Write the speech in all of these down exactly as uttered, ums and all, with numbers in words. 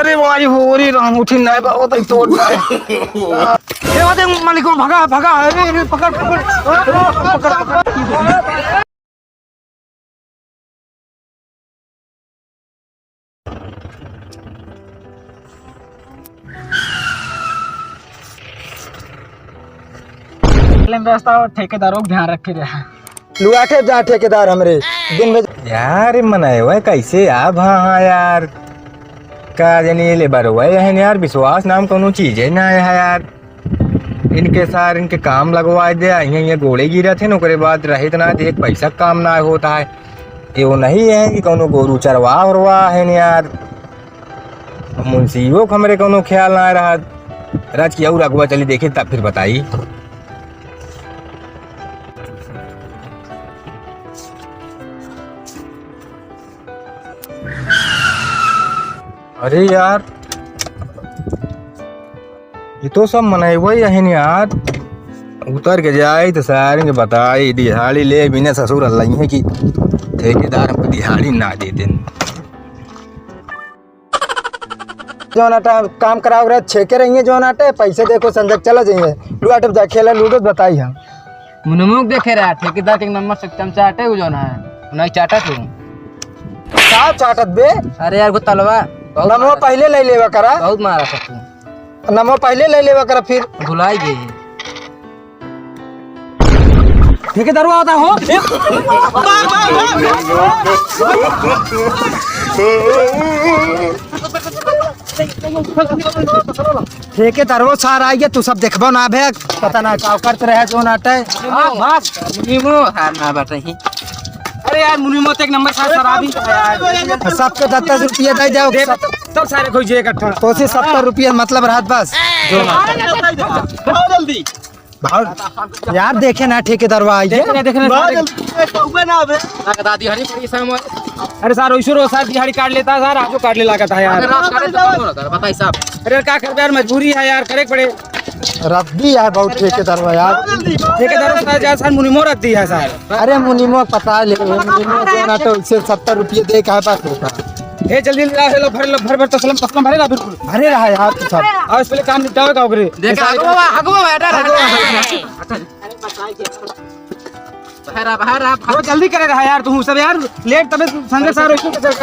ए भाई, हो रे राम, उठी नाहीं बा, वो तो तोड़ दे। ए, वो देख, मालिक, वो भगा, भगा, अरे, अरे, पकड़, पकड़, पकड़, पकड़। व्यवस्था और ठेकेदारों को ध्यान रखे रहा। लुआठे जा ठेकेदार हमरे, दिन में। यार, मनई हुआ कैसे आप? हाँ, हाँ यार, का जानी ये लेबर हुआ है यार, विश्वास नाम कौनो चीज है ना है यार। इनके सार इनके काम लगवा दे, यहाँ, यहाँ गोड़े गिरत है, ओकरे बाद रहित ना देख, पैसा काम ना होता है। ये वो नहीं है कि कौनो गोरू चरवा उरवा है न यार। मुंशियो को हमरे कौनो ख्याल ना रहा। राज की और अगुआ चली देखी, तब फिर बताई। अरे यार, ये तो सब मनई हुआ ही है यार। उतर के जाए तो सारे के बताई, दिहाड़ी ले बिना ससुर अल्लाह है कि ठेकेदार हमको दिहाड़ी ना दे देन। जौन आटा काम कराओ रहे, छेके रहिए जौन आटे, पैसे देखो संजय चला जाइए। लुआट जा खेला लूडो बताई हम। मुनमुक देखे रहा, ठेकेदार के एक नंबर से चमचा आटे, उ जौन है, उन्हें चाटा तू। का चाटत बे? अरे यार, वो तलवा बहुत नमो मारा। पहले ले लेवा करा। बहुत मारा था तू। नमो पहले ले लेवा करा फिर। भुलाई गई। ठेकेदारवा आता हो। ठेकेदारवा सार आई गया, तू सब देखबो ना बे, पता ना का करत रहे जो नाटे। भाग, भाग। मुनिमो, हाँ, ना बताई। अरे यार, मुनिमो तो एक नंबर सार शराबी है यार। सबके दस दस रुपया दे जाओ, दे, सब। सब सारे खोइजे इकट्ठा। तो से सत्तर रुपया मतलब रहत बस। जो ना। आओ जल्दी। भाव, यार देखे ना ठेकेदारवा आई है। देखे ना, देखे ना, सारे। जल्दी, ए, कौवे ना बे। ना, दादी हरी पड़ी सामने। अरे सार, वैसे रोज सार दिहाड़ी काट लेता है सार, आजो काट ले लागत है यार। अगर रात काटे तो कौन होता है? बताइए साहब। अरे का करबे यार, मजबूरी है यार, करे के पड़े। रद्दी है बहुत ठेकेदारवा यार। ठेकेदारवा सार, जा सार, मुनिमो रद्दी है सार। अरे मुनिमो पता ले, मुनिमो जो ना तो उसे सत्तर रुपये दे का है पास होता। ए, जल्दी ले, ले लो, भर लो, भर, भर, तसलम, तसलम भरे रहा, बिल्कुल। भरे रहा यार, तू सब। और इस पहले काम निपटावे का ओकरे। देखा, हगवा, हगवा, हटा, हगवा। हटा। बाहर आ, बाहर आ, बाहर। वो जल्दी करे रहा यार, तू सब यार, लेट तबे संजय सार, इसको तो चल।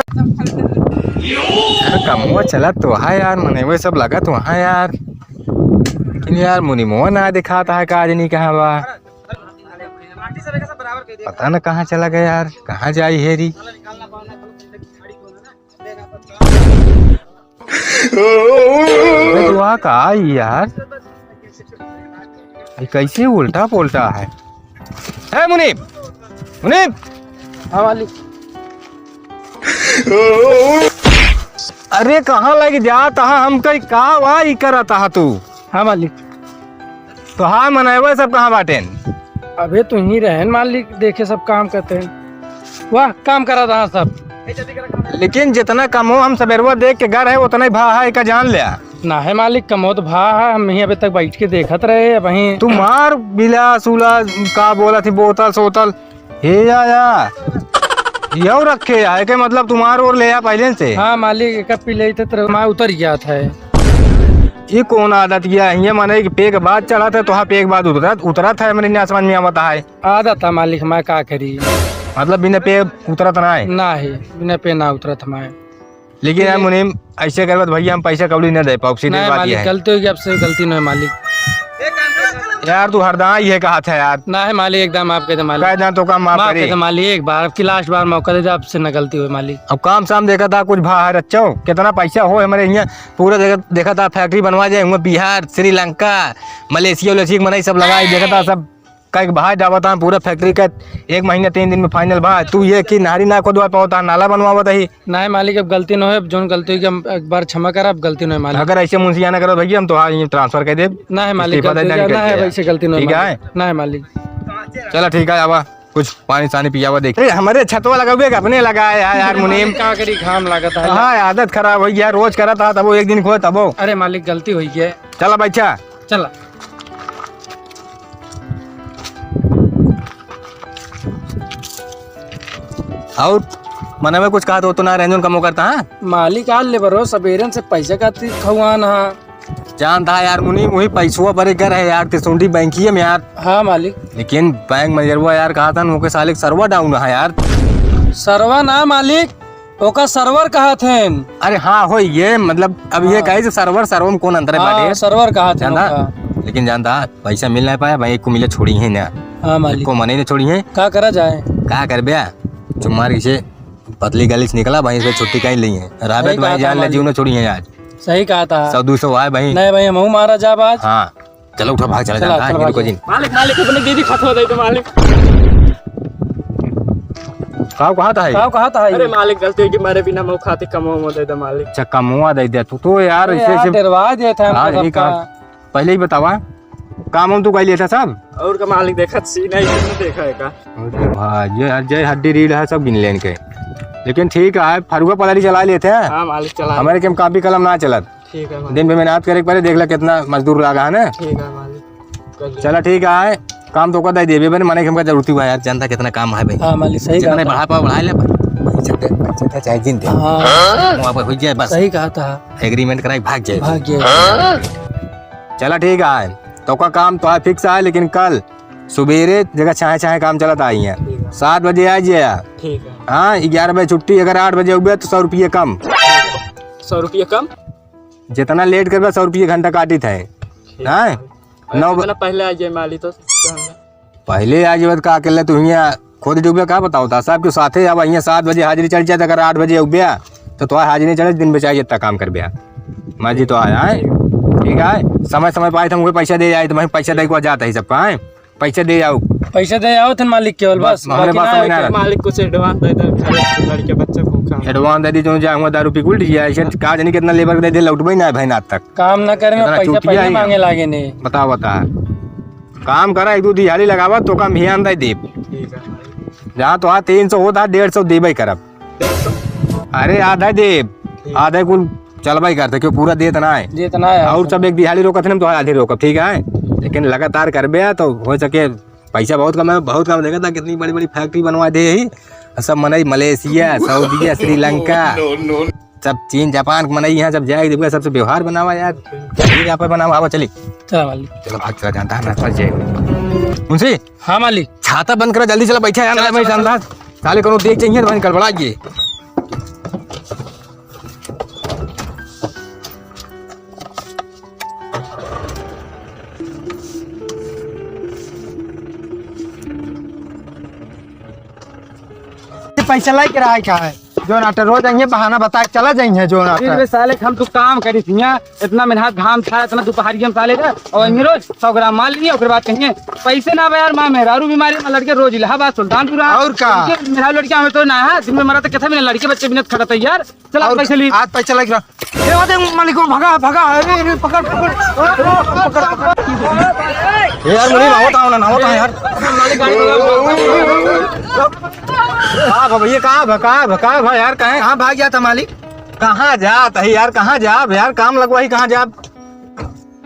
यार, कमुआ चला तो है यार, मने वो सब लगा तो है यार। लेकिन यार, मुनिमो ना दिखाता है, का जानी कहाँ बा। पता न कहाँ चला गया यार, कहाँ जाई हेरी। अबे दुआ का आई यार, ये कैसे उल्टा पुल्टा है। ए मुनीब, मुनीब। हाँ मालिक। अरे कहाँ लग जात हा हमका, का वाई करत हा तू? हाँ मालिक। तोहार मनैवा सब कहाँ बाटेन? अबे तू ही रहेन मालिक, देखे सब काम करते हैं। वाह, काम करा रहा सब। लेकिन जितना कमो हम सबेरवा देख के घर है, उतना ही भा है, का जान लिया। ना है मालिक, कमो तो भा है, हम ही अबे तक बैठ के देखत रहे, अब वहीं। तू मार बिलास उलास, का बोला थी, बोतल सोतल, हे या, या। यौ रखे आए के मतलब तुम्हार ओर ले आ पहले से। हाँ मालिक, एक पी लेते तो मैं उतर गया था। ये कौन आदत किया है? ये माने कि पेक बाद चढ़ा था, तो हाँ पेक बाद उतरा, उतरा था, मेरे नहीं समझ में आवता है। आदत था मालिक, मैं का करी। मतलब बिना पे उतरत ना है? ना है, बिना पे ना उतरत मैं। लेकिन यार मुनीम, ऐसे करबे तो भैया हम पैसा कौड़ी न दे पाउब, सीधी नहीं बात मालिक, ये है। गलती हो गई, अब से गलती नहीं मालिक। यार तू हरदम ये कहा था यार। ना है मालिक, एकदम माफ कर दे मालिक। कह दे तो काम माफ माफ करी। कर दे मालिक, एक बार, अब की लास्ट बार मौका दे दे, अब से न गलती हो मालिक। अब काम साम देखा था कुछ बाहर अच्छो, कितना पैसा हो हमारे यहाँ, पूरा देखा, देखा था फैक्ट्री बनवा जाए हुआ बिहार, श्रीलंका, मलेशिया उलेशिया के मनई सब लगाई, देखा था सब कई बाहर जावत है पूरा फैक्ट्री का, एक महीना तीन दिन में फाइनल बा। तू ये कि नारी ना खोदवा पावत है, नाला बनवावत ही। नहीं मालिक, अब गलती न होए, अब जोन गलती हुई, हम एक बार क्षमा कर, अब गलती न होए मालिक। अगर ऐसे मुंशियाना करो भैया, हम तो हाँ ये ट्रांसफर कर देब। नहीं मालिक, इस्तीफा दे गलती देंगे हो गया, नहीं, कैसे? वैसे गलती न होए ठीक है? मालिक। नहीं मालिक। चला ठीक है, आवा कुछ पानी सानी पियावा देख। अरे हमारे छतवा लगावे के अपने लगाए है यार मुनीम। का करी, घाम लागत है। हाँ, आदत खराब हो गया, रोज करत हा तबो एक दिन खोए तबो। अरे मालिक, गलती हुई है। चला बच्चा। चला। और मनवे कुछ कहा तो, तो ना रंजन कमो करता, हाँ? मालिक, आज ले बरो, सबेरन से पैसा का ती खवान हा। जानता है यार मुनी, वही पैसवा बरे घर है यार, तिसुंडी बैंकिया में यार। हाँ मालिक। लेकिन बैंक मैनेजरवा यार कहा था, ओके साले के server down है यार। Server ना मालिक, ओका server कहा थे। अरे हाँ, हो ये, मतलब, अब ये हाँ। कहे से server, server में कौन अंतर है हाँ, बाटे? Server कहा थे जानता? ओका। लेकिन जानता, पैसा मिल ना पाया भाई, एक को मिले छोड़ी है ना। हाँ मालिक। को मने ने छोड़ी है। का करा जाए? का करबे? चुम्मार इसे पतली गली से निकला भाई, इसे छुट्टी कहीं ली है। राबे सही तो भाई कहा था जान ले मालिक। जीव ने छोड़ी है आज। सही कहा था। सौ दो सौ आए भाई। नहीं भाई, हम मारा जा आज। हाँ। चलो उठो, भाग, चला चला, जाता है, चलो, इनको भाग। जिन। मालिक, मालिक, अपने दीदी खतवा दे दो, मालिक। काव कहा था? काव कहा था? अरे मालिक, गलती होगी, मारे बिना मऊ खाते कमवा दे दे, मालिक। अच्छा, कमवा दे दे, तू तो यार, अरे ऐसे, यार, ऐसे डरवा देता है हाँ, हमको यही सबका। कहा। पहले ही बतावा, काम हम तू कर लेता सब। और का मालिक, देखत सीन है, इसने देखा है का? अरे भाई, ये हर जय हड्डी रीढ़ है, सब गिन लेन के। लेकिन ठीक है, फरुआ पलारी चला लेते हैं। हाँ मालिक, चला। हमारे के हम कापी कलम ना चलत। ठीक है मालिक। दिन में मेहनत करे के पड़े, देख ले कितना मजदूर लागा है ना। ठीक है मालिक, कर ले। चला ठीक है, काम तो कर दे देबे, मने हमका जरूरत हुआ यार, जानता कितना काम है भाई। हाँ मालिक, सही जितना कहा था। बढ़ा पाओ बढ़ा ले भाई, पैसा दे, पैसा दे, चाहे जिन दे। हाँ। वो आप हो जाए बस। सही कहा था। Agreement कराई, भाग जाए। भाग जाए। चला ठीक है, तो का काम तो है fix है, लेकिन कल सुबेरे जगह छाहे छाहे काम चलत आई है। ठीक है। सात बजे आ जाए। ठीक है। हाँ, ग्यारह बजे छुट्टी, अगर आठ बजे उबे तो सौ रुपये कम। सौ रुपये कम? जितना late करबे, सौ रुपये घंटा काटित है। ठीक हाँ? है। नौ ब- जितना पहले आ जाए माली तो पहले आ जाए तो का अकेले तू हियाँ खुद डूबे का बताओ था? सब के साथे अब हियाँ सात बजे हाजिरी चढ़ जाए, अगर आठ बजे उबे तो तोहार हाजिरी चढ़े, दिन बचाए जितना काम करबे। मर्जी तो आए, आए। ठीक है, समय समय पे आए तो हमको पैसा दे जाए, तो मैं पैसा दे को जाता ही सबका, आए। पैसा दे जाओ। पैसा दे जाओ थे मालिक केवल, बस, बस, हमरे बाकी बात ना समझ में आ रहा। मालिक कुछ advance दे दे, लड़के बच्चे भूखा हैं। Advance दे दी, जो जाऊंगा दारू पी के उल्ट जाए, ऐसे का जानी कितना labour दे दे, लौटबे ना है भाई आज तक। काम ना करे ना, इतना पैसा चूतिया पहले ही मांगे है। लागे ने। बताओ, बता। काम करा, एक दो दिहाड़ी लगावा, तो काम ध्यान दे देब। ठीक है। जहाँ तो हाँ तीन सौ होता, डेढ़ सौ देबे करब। अरे आधा देब, ठीक। आधा कुल चलबे करते, क्यों पूरा देत ना है। देत ना है। और सब एक दिहाड़ी रोकत है, हम तो आधे रोकब, ठीक है। लेकिन लगातार करबे तो हो सके, पैसा बहुत कम है, बहुत कम। देखा था कितनी बड़ी बड़ी factory बनवा दे ही, सब मनई मलेशिया, सऊदिया, श्रीलंका, सब चीन, जापान के मनई यहाँ सब जाए, देखो सबसे व्यवहार बनावा यार। चलिए यहाँ पे बनावा, आवा चली। चला मालिक। चलो भाग, चला जानता है, मैं फंस जाए। मुंशी। हाँ मालिक। छाता बंद करा, जल्दी चला, बैठा यार, चला, मैं चला, शानदार। साले कोनो देख चाहिए तो गड़बड़ा ये। पैसा लाई के रहा है क्या है? जो नाटे रोज आएंगे, बहाना बता के चला जाएंगे, जो नाटे। फिर भी साले हम तो काम करी थी यहाँ, इतना मेहनत घाम था, इतना दोपहरिया में साले का, और आएंगे रोज सौ ग्राम माल लिए, ओकर बाद कहेंगे, "पैसे ना बा यार, माँ मेहरारू बीमारी में लड़के रोज इलाहाबाद सुल्तानपुर आ।" और का? उनके मेहरारू लड़के हमें तो ना है, दिन में मरा तो कितना भी ना, लड़के बच्चे बिना खड़ा था यार। चला, और पैसे ली। आज पैसा लग रहा। ए, वो देख, मालिक, वो भगा, भगा। अरे, अरे, पकड़, पकड़। पकड़, पकड़। ए यार, मुझे नावत आओ ना, नावत आओ यार। का भा भैया, का भा, का भा, का भा यार, कहाँ, कहाँ भाग जाता मालिक? कहाँ जात है यार, कहाँ जाब यार, काम लगवा ही कहाँ जाब?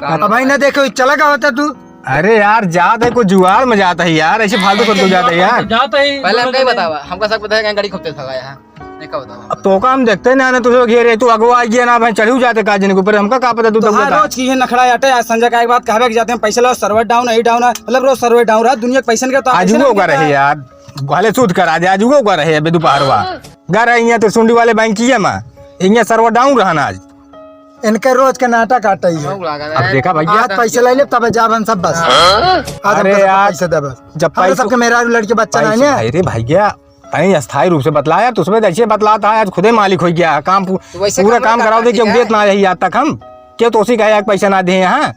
अब भाई ना देखो, चला का होता तू? अरे यार, जात है, कुछ जुगाड़ में जाता है यार, ऐसे फालतू करके जाता है यार। जाता ही पहले हमका ही बतावा, हमका सब पता है, कहीं गाड़ी खूब तेज भगाया है। नहीं, का बतावा? अब तो काम देखते ना, ना तुझे घेरे, तू अगवा आ गया ना, भाई चढ़ू जाते काजन के ऊपर, हमका का पता तू तो तब हाँ, बता। रोज की ये नखड़ा आटे, आज संजय का एक बात कहबे कि जाते हैं, पैसा लो, server down है, down है, मतलब रोज server down रहा, दुनिया के पैसन के तो आज पैसा वो नहीं कर रहे देता। यार, भले सूद करा दे, आज वो कर रहे अबे दोपहरवा। घर है यहाँ तो सुंडी वाले बैंकिया में, यहाँ server down रहना आज। इनके रोज के नाटक आटे ही है। हमहू लागल अब है। देखा भैया। आज पैसे ले ले, तब जाब हम सब बस। हाँ। आज हम अरे सबके यार, पैसे दे बस। जब हमरा पैसे सबके मेहरारू लड़के बच्चा पैसे नहीं है। भाई रे भैया, तनी स्थायी रूप से बतला यार, तो उसमें ऐसे बतलाता है, आज खुदे मालिक हो गया, काम पू-, तो वैसे पूरा काम काम करा कराओ दे, दिया क्यों है। देत ना है आज तक हम? क्यों तो उसी का एक पैसा ना दे यहाँ?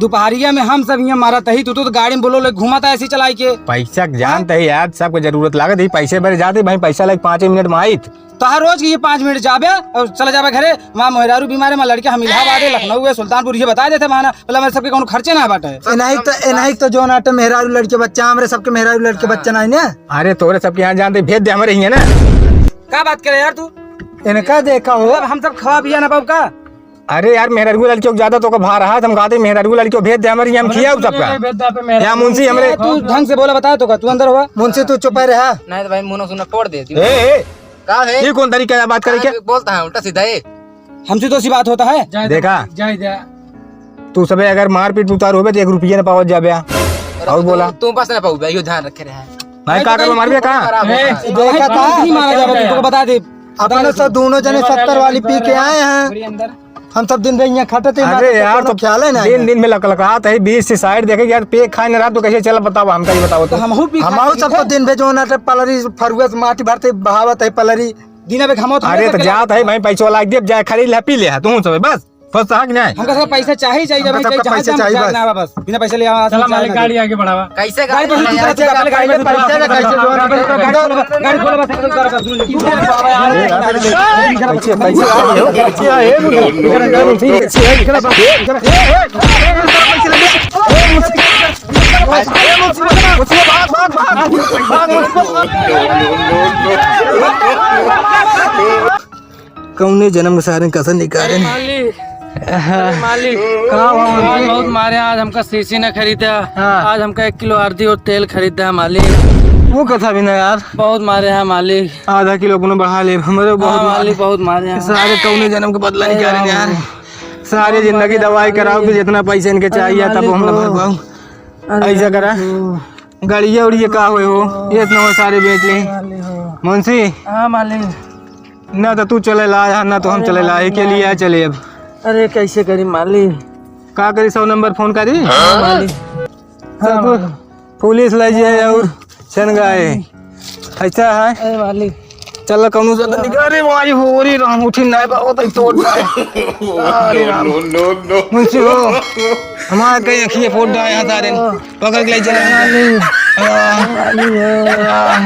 दोपहरिया में हम सब यहाँ मारत ही, तू तो गाड़ी में बोलो ले घूमत है ऐसे चलाई के। पैसा के जानत ही यार, सबको जरूरत लागत ही, पैसे भरे जाते भाई, पैसा लेके पाँचे मिनट में आइत। तो हर रोज के ये पाँच मिनट जाबे और चला जाबे घरे, वहाँ मेहरारू बीमार है, वहाँ लड़के हम इलाहाबाद है, लखनऊ है, सुल्तानपुर, ये बता देते बहाना, मतलब मेरे सबके कोनो खर्चे ना बाटे। एनाही तो, एनाही तो जोन आटे मेहरारू लड़के बच्चा, हमरे सबके मेहरारू लड़के हाँ। बच्चा नहीं ना। अरे तोरे सबके यहाँ जानते भेज दे, हमारे ही है ना। का बात करे यार तू? इनका देखा हो। मतलब हम सब खवा पिया ना पाऊ का? अरे यार, मेहरारू लड़कियों को ज्यादा तो का भार रहा, तुम कहते मेहरारू लड़कियों भेज दे, हमारे यहाँ हम खियाऊ सबका। भेज दे पे मेहरारू। या मुंशी हमरे तू ढंग से बोला, बता तो का, तू अंदर हुआ। मुंशी तू चुप रहा। नहीं तो भाई मुंह सुना फोड़ दे तू। ए, ए, का है? ये कौन तरीका है बात करे के? बोलता है उल्टा सीधा ये। हमसे तो ऐसी बात होता है? जाए दे, देखा? जाए दे। तू सबे अगर मारपीट उतार होबे तो एक रुपया न पावत जाबे। और बोला। तू बस ना पाऊ, यो ध्यान रखे रहे। नहीं, का करबो, मारबे का? खराब होता है। देखा था? नहीं मारा जाबे, तुमको बता दे। अपने सब दोनों जने सत्तर वाली पी के आए हैं। हम सब दिन भर यहाँ खटत है, अरे मारपीट यार, कोनो तो ख्याल है ना। दिन, दिन में लकलकात है, बीस से साइड देखे यार, पे खाए न रहा तो कैसे चला बताओ, हमका ही बताओ तो। हमहू पी हम खाए सबको हैं। दिन भर जो ना पलरी फरुआ से माटी भरते बहावत है पलरी। दिन अबे घामो तो अरे, तो जात है भाई, पैसो लाग दिया, जाए खरीद ले, पी ले, तू सब बस, बस, हाँ कि नहीं? हमका सब पैसा चाहिए, चाहिए हमका भाई, सबका कहीं पैसा जहाँ चाहिए, जाना बस। बस, बिना पैसे ले आवा, चला, मालिक, गाड़ी आगे बढ़ावा। कैसे गाड़ी गाड़ी पर उतर, उतर, पहले गाड़ी पर उतर, पैसे ना, कैसे लोन? गाड़ी खोलो, गाड़ी खोलो, बस, बस, बस, बस। पैसे, पैसे आए हो, पैसे आए हो, पैसे आए हो। कौने जन्म के सारे कसर निकाले। मालिक, हाँ। अरे मालिक, का हुआ आज मालिक? बहुत मारे, आज हमका शीशी न खरीदा, हाँ। आज हमका एक किलो हरदी और तेल खरीदा है मालिक। वो कथा भी ना यार। बहुत मारे हैं मालिक। आधा किलो अपनो बढ़ा ले, हमरे बहुत हाँ मारे। मालिक, बहुत मारे हैं। सारे कौने जन्म के बदला अरे निकाले यार। सारे जिंदगी दवाई कराओ कि जितना पैसा इनके चाहिए तब हम न भर पाऊँ। अरे ऐसा करा। मालिक। गड़िया उड़िया का होए हो? ये इतना हो सारे बेच ले। मालिक हो। मुंशी। हाँ मालिक। ना तो तू चले ला, ना तो हम अरे चले ला, मालिक, के लिए मालिक। चले अब। अरे कैसे करी मालिक? का करी, सौ नंबर फोन करी? हाँ मालिक। सब हाँ मालिक। पुलिस ले जाए और छन गए। ऐसा है? अरे मालिक। चल कौनो से निकाल रे भाई, हो रे राम, उठी नहीं पावत है, तोड़ जाए। अरे राम। No, no, no। मुंशी हो, हमारे कहीं अखिए फोड़ डाए यहाँ सारे। पकड़ के ले चले। मालिक। हाँ। मालिक हो। हाँ।